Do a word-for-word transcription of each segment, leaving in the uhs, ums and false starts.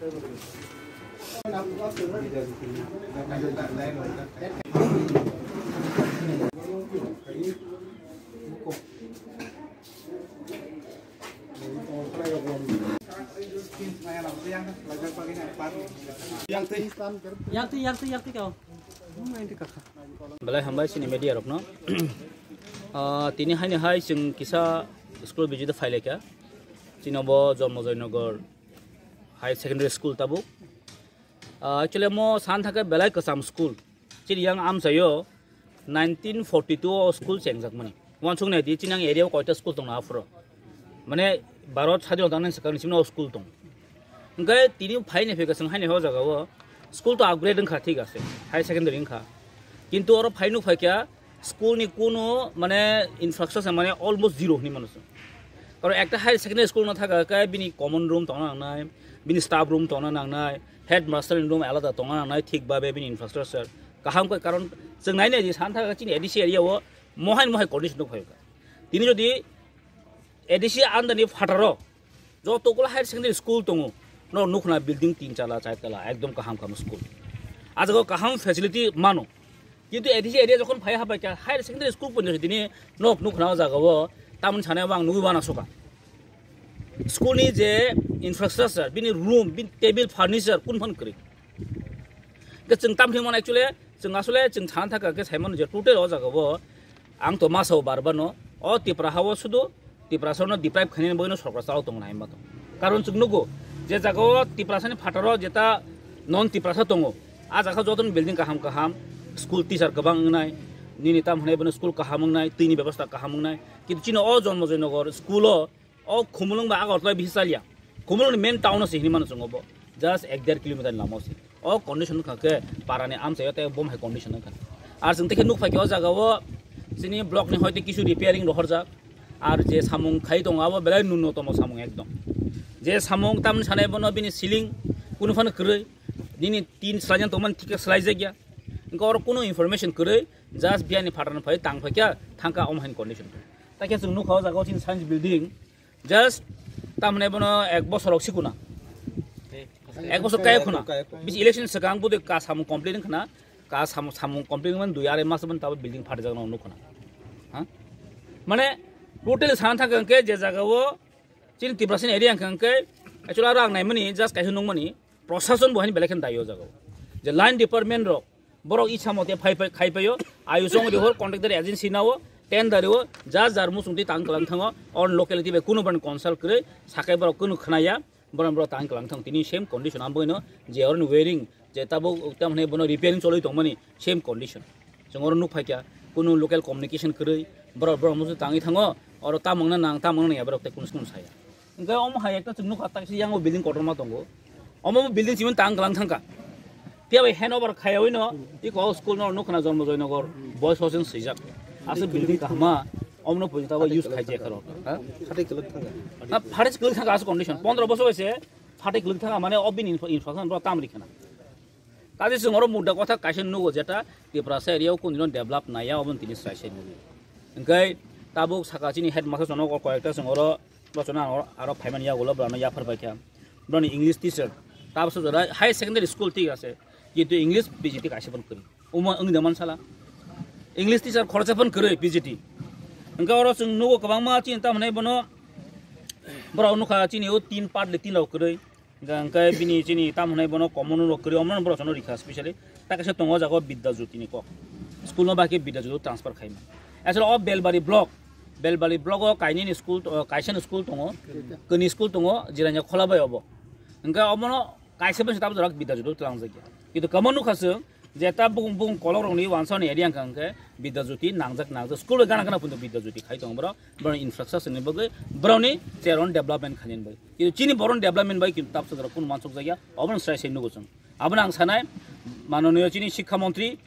Yang twi, yang twi, yang twi kau. Belai hambai chini media rokno. Ah, tini haini hai chwng kisa school visit o phailaikha. Chini bo Janmajoy Nagar Higher Secondary School tabuk. Ah, actually mo san thangkhe belai kwcham school. Chini yang amchaio nineteen forty-two o school chengjak mani. Wansuk nai di chini ang area o koita school tong na aphuru. Mane Bharat sadhino tang nai swkang ni simi o school tong. Hingke tini phai ni phika chwng haini ho jaga o school to upgrade wngkha thik ase. Higher secondary wngkha. Kintu oro phai nuk phaikha school ni kuno mane infrastructure mane almost zero hinui mano chwng. Karon ekta higher secondary school no thaka khe bini common room tongna nangnai, bini staff room tongna nangnai, headmaster ni room alada tongna nangnai, thik babe bini infrastructure kaham khe, karon chwng nai nai di san thaka chini A D C area o mohai mohai condition nuk phaikha. Tini jodi A D C under ni phataro joto kula higher secondary school tongo, no nukna building tin tala, char tala, ekdom kaham kaham school. Ah jaga o kaham facility mano. Kintu A D C area jokhon phai habai kha higher secondary school ponjo tini nok nukna o jaga o tamoni sanai ang nugui wana soka. School ni je infrastructure, bini room, bini table, furniture, kun phan kwrwi. Ke chwng tam hwnwi mano actually, chwng asole chwng sana thaka ke sai mano je total o jaga o ang to masa o bar bano, o Tipra ha o sudu Tiprasa no deprive khainani bagwi no sorkar chao tongo nai ma tong. Karon chwng nugo je jaga o Tiprasa ni phataro jeta non Tiprasa tongo, a jaga joto ni building kaham kaham, school teacher kwbang wngnai, nini tam hwnwi bono school kaham wngnai, twi ni bebosta kaham wngnai, kintu chini o Janmajoy Nagar school o O Khumulwng ba Agartala bisi chaliya. Khumulwng ni main town o se hinui mano chwng obo. Just ek der kilometer ni lama o se. O condition wngkha khe para ni amchai o tei bo hai condition wngkha. Ar chwng tei khe nuk phai khe o jaga o chini block ni hoite kisu repairing rohorjak. Ar je samung khai tongo abo belai nunnotomo samung ekdom. Je samung tamni sanai bono bini ceiling kunu phano kwrwi. Nini tin swlaijaknai tongmani thik khe swlaijak ya. Wngkha oro kunu information kwrwi. Just biyani phataro phai tang phai khe thangkha omo hai condition. Tai khe chwng nukha o jaga o chini science building. Just tamni bono ek bosor rok sikuna. Ek bosor kaya khuna. Bis election swkang budi ka samung complete wngkhana. Ka samung, samung complete wngmani dui arai mas man tabo building phatijak no nukhuna. Ha? Mane totally sana thangkha hwnkhe je jaga o chini Tiprasa ni area hwnkha hwnkhe actually aro ang naimani just kaisa nukmani prosason bo hani belai khe dayo jaga o. Je line department rok Borok isa mote phai phai khai phaio, ayusong rihor contractor agency nao, tender o, jar jar muchungtwi tang kwlang thango, or locality bai kunu ban consult kwrwi, sakai borok kunu khnaya, borok borok tang kwlang thang tini same condition am boino, je oroni wiring, je tabuk tamhne bono repairing cholwi tongmani same condition. Chwng oro nuk phaikha, kunu local communication kwrwi, borok borok muchung tangwi thango, oro tamungna nang, tamungna nangya borok tei kunu kunu saya. Hingke omo hai ekta chwng nukha taksa yang o building kotorma tongo. Omo building chimani tang kwlang thangkha. Phiya bai hand over khaiyawi no, iko school no nukha na Janmajoy Nagar, boys hostel swijak. Aswk building kahama, omo no pwrwngta bo use khai jekha rok. Ha? Phatai kwlwk thangkha. Ha, phatai kwlwk thangkha aswk condition. Pondro bosor bai se phatai kwlwk thangkha mane o bini infra-, infrastructure bro tam rikha na. Kaje chwng oro mudda kotha kaisa nugo jeta Tiprasa area o kunu develop naiya obo tini srai sai nugo. Hingke tabuk saka chini headmaster chwng nogo koyekta chwng oro, bo chwng aro, aro phaimani yagulo borano yaphar paikha. Boroni English teacher tabuk jora higher secondary school thik ase, kintu English B J T kaisa phano kwrwi. Omo wngwi da mansala. English teacher khoroksa phano kwrwi B J T. Hingke oro chwng nugo kwbangma chini tamhinai bono borok nukha chini o tin part le tin rok kwrwi. Hingke hingke bini chini tam hwnai bono common rok kwrwi, omo borok chano rikha specially. Ta kaisa tongo o jaga o Bidya Jyoti ni kok. School no bahai khe Bidya Jyoti o transfer khaima. Aswk o Belbari block, Belbari block o kainwi ni school, o, kaisa ni school tongo, kwnwi school tongo, Jirania Khola bai obo. Hingke omono kaisa bai se tabuk jora Bidya Jyoti o twlang jakya. Kintu kwbangma nukha chwng, je ta bukung bukung kolok rokni wansokni area hwnka hwnkhe Bidya Jyoti nangjak nangjak school bai gana gana phunukgo Bidya Jyoti khai tongo borok, borokni infrastructure ni bagwi, borokni cheron development khainani bagwi. Kintu chini borokni development bai kintu tabuk jora kunu mansuk jakya, obono srai sai nugo chwng. Abono ang sanai, manoniyo chini Shikkha Montri,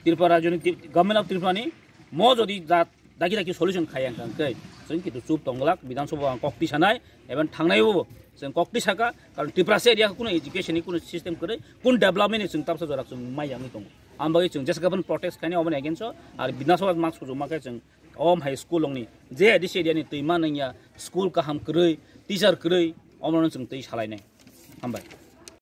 Tripura Rajyoni, Government of Tripura ni, mo jodi jat daki daki solution khaya hwnka hwnkhe, chwng kintu chup tongglak, Bidhan Sabha ang kok tisanai, even thangnai bo chwng kok tisaka, karon Tiprasa area kunu education ni kunu system kwrwi, kunu development ni chwng tabuk jora chwng mai yangwi tongo. Ang bagwi chwng jesa khe bono protest khainai obono against o, ar Bidhan Sabha mak sujuma khe chwng om hai school ongni, je A D C area ni twi ma nangya, school kaham kwrwi, teacher kwrwi, omono chwng twi salainai. Hambai.